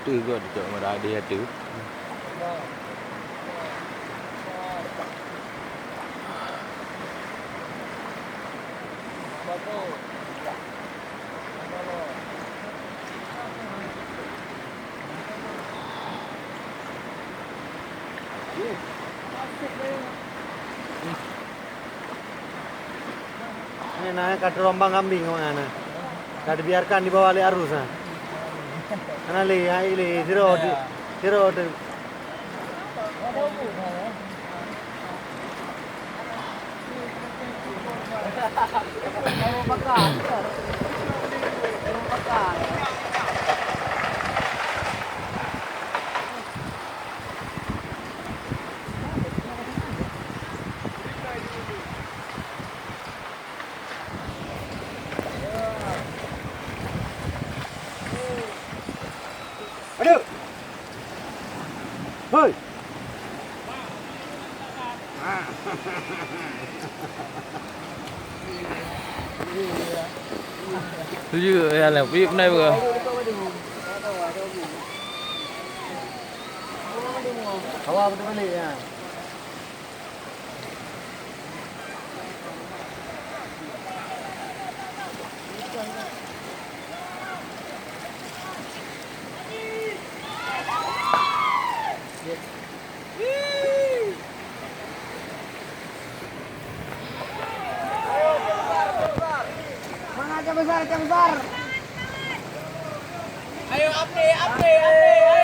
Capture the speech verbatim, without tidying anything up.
Teuh gét dicok ngon adéh ateueh. Ini na ka terombang kambing awaknyan na. Ka dibiarkan dibawa lé arus na. Hana lé, hai lé, sidroe, sidroe. Aduh. Hoi. Tuju ya lah, puyuh penai beuka. Hawa betul balik ya. Semangat, Cak Besar, Cak Besar. Ayo, update, update, update.